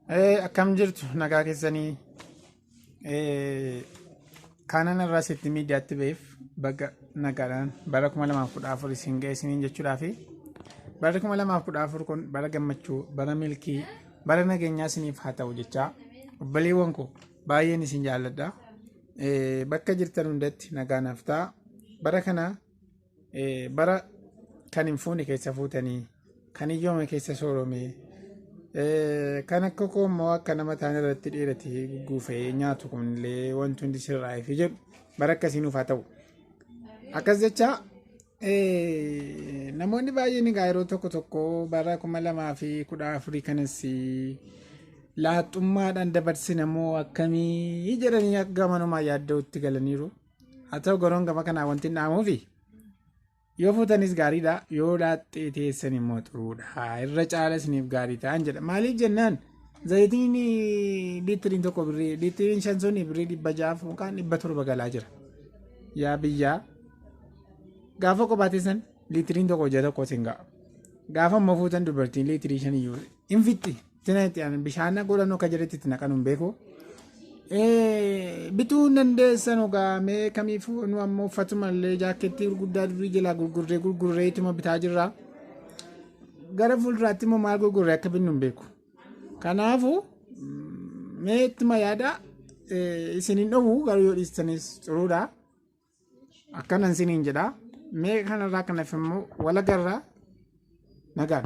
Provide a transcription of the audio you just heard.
Akkam jirtu, nagaa keessanii? Kanan irraa sitti miidiyaatti ba'eef baga nagaadhaan bara 2014 isin ga'e isiniin jechuudhaafi. Barri 2014 kun bara gammachuu, bara milkii, bara nageenyaa isiniif haa ta'u jechaa, obboleewwan koo, baay'een isin jaalladha. Bakka jirtan hundatti nagaa naaf ta'a. Bara kana bara kan hin fuune keessa fuutanii, kan hiyyoome keessa soorome, kan akka koo immoo akka nama ta'an irratti dheerate gugguufee nyaatu kunillee wanti hundi sirraa'ee fi jedhu bara akkasii nuuf haa ta'u. Akkas jecha, namoonni baay'een egaa yeroo tokko tokko bara 2014 kanas laaxummaadhaan dabarsina moo akkamii jedhanii akka gamanumaa yaadda'utti galaniiru. Haa ta'u, garoon gama kanaa wanti hin dhaamuufi yoo fuutanis gaariidha, yoo laaxxee teessan immoo xuruudha, irra caala isiniif gaarii ta'an jedha. Maaliif jennaan, zayitiin liitiriin tokko birrii, liitiriin 5 sun birrii 600 yookaan 700 galaa jira. Yaa biyyaa, gaafa kophaa teessan liitiriin tokko ji'a tokko isin ga'a. Gaafa immoo fuutan dubartiin liitirii 5 iyyuu hin fixxi. Tina itti bishaan godhannu akka jedhetti itti naqanu hin beeku. Bituu hin dandeessan ogaa. Mee kamiifuu nu ammoo uffatuma illee jaakkeettii gurguddaa durii jalaa gurgurree gurgurree ituma bitaa jirra. Gara fuulduraatti immoo maal gurgurree akka binnu hin beeku. Kanaafuu mee ittuma yaada, isin hin dhowwu, garuu yoo dhiistanis xuruudha. Akkanan isiniin jedha. Mee kanarraa kanaaf immoo walagarraa nagaan.